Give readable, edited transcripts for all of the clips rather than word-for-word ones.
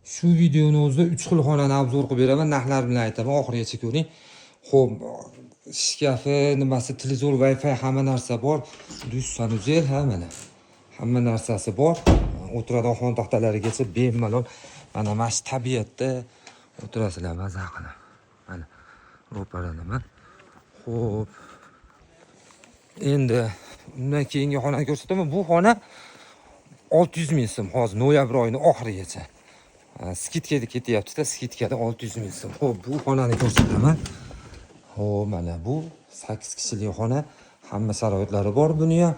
Shu videoni o'zida 3 xil xonani обзор qilib beraman, narxlar bilan aytaman, oxirigacha ko'ring. Xo'p, shkafi, nimasi, televizor, Wi-Fi, hamma narsa bor. Dush, санузел, ha, mana. Hamma narsasi bor. O'tiradigan xona taxtalarigacha bemalol mana shu tabiatda o'tirasizlar maza qilib. Mana ro'paradaman. Xo'p. Endi undan keyingi xonani ko'rsataman. Bu xona 600 ming so'm hozir noyabr oyini oxirigacha. Скидка da ketyapti-da, скидка da 600 ming so'm. Xo'p, bu xonani ko'rsataman. Xo'p, mana bu 8 kishilik xona. Hamma sharoitlari bor buni ham.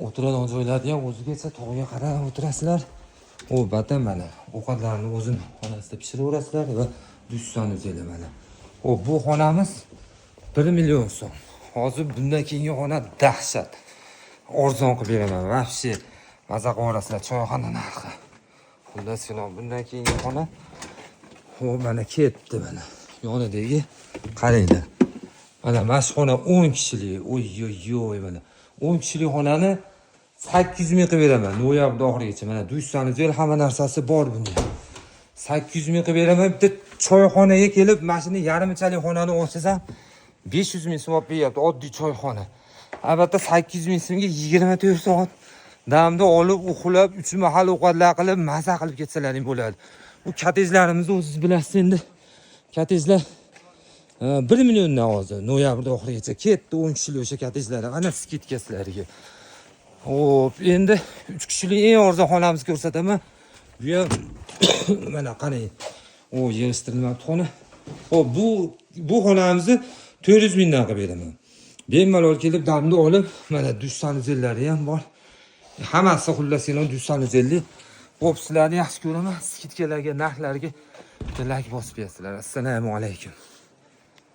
O'tiradigan joylari ham o'zigacha, tog'ga qarab o'tirasizlar. U batan mana ovqatlarni o'zini xonasida pishiraverasizlar va dush, санузел i mana. Xo'p, bu xonamiz 1 million so'm. Hozir bundan keyingi xona dahshat. Arzon qilib beraman. Вообще maza qilib yuborasizlar, choyxona narxi. Xullas, bundan keyingi xona. Xo'p, mana ketdi mana. Yonidagi, qaranglar. Mana shu xona 10 kishilik. Oy oy oy, mana. 10 kishilik xonani 800 ming qilib beraman noyabrda oxirigacha. Mana dush, санузел, hamma narsasi bor bunda. 800 ming qilib beraman. Bitta choyxonaga kelib, mana shuni yarmichalik xonani olsangiz ham 500 ming so'm olib beryapti oddiy choyxona. Albatta, 800 ming so'mga 24 soat damda olib, uxlab, 3 mahal ovqatlar qilib, maza qilib ketsalaring bo'ladi. Bu kottejlarimizni o'zingiz bilasiz endi. Kottejlar 1 milliondan hozir noyabrda oxirigacha ketdi 10 kishilik o'sha kottejlar. Ana скидка sizlarga. Xo'p, endi 3 kishilik eng arzon xonamizni ko'rsataman. Bu ham mana, qarang. O, yig'ishtirilmabdi xona. Xo'p, bu xonamizni 400 mingdan qilib beraman. Bemalol kelib damni olib, mana dush, санузел lari ham bor. Hammasi, xullas, dush, санузел li. Xo'p, sizlarni yaxshi ko'raman. Скидка larga, narxlarga bitta layk bosib berasizlar. Assalomu alaykum.